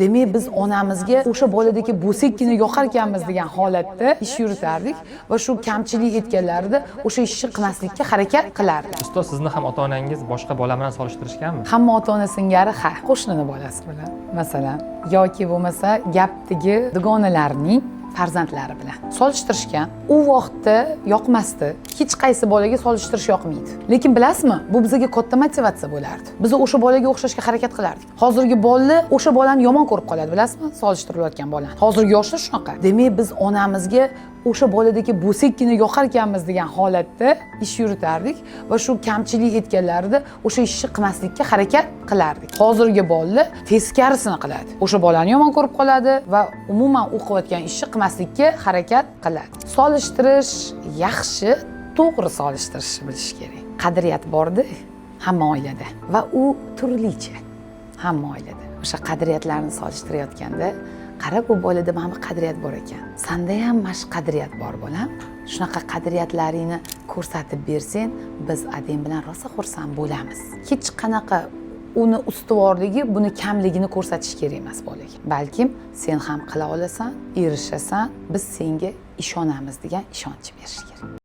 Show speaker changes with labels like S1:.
S1: Demak, biz onamizga o'sha boladagi bo'lsakkina yoqar ekanmiz degan holatda ish yuritardik va shu kamchilik etganlarida o'sha ishni qilmaslikka harakat qilardik.
S2: Ustoz, sizni ham ota onangiz boshqa bola bilan solishtirishganmi?
S1: Hamma ota ona singari, ha, qo'shnini bolasi bilan, masalan, yoki bo'lmasa gapdagi dugonalarning farzandlari bilan solishtirishgan. U vaqtda yoqmasdi, hech qaysi bolaga solishtirish yoqmaydi, lekin bilasizmi, bu bizga katta motivatsiya bo'lardi. Biz o'sha bolaga o'xshashga harakat qilardik. Hozirgi bolalar o'sha bolani yomon ko'rib qoladi, bilasizmi, solishtirilayotgan bolani. Hozirgi yoshlar shunaqa. Demak, biz onamizga o'sha boladagi bo'lsakkina yoqar ekanmiz degan holatda ish yuritardik va shu kamchilik etganlarida o'sha ishni qilmaslikka harakat qilardik. Hozirgi bolalar teskarisini qiladi, o'sha bolani yomon ko'rib qoladi va umuman u qilayotgan ishni qilmaslikka harakat qiladi. Solishtirish yaxshi, to'g'ri solishtirishni bilish kerak. Qadriyat borda hamma oilada va u turlicha hamma oilada. O'sha qadriyatlarni solishtirayotganda, qara, bu bolada mana bu qadriyat bor ekan, sanda ham mana shu qadriyat bor, bolam, shunaqa qadriyatlaringni ko'rsatib bersang, biz adang bilan rosa xursand bo'lamiz. Hech qanaqa uni ustuvorligi, buni kamligini ko'rsatish kerak emas bolaga. Balkim sen ham qila olasan, erishasan, biz senga ishonamiz degan ishonch berish kerak.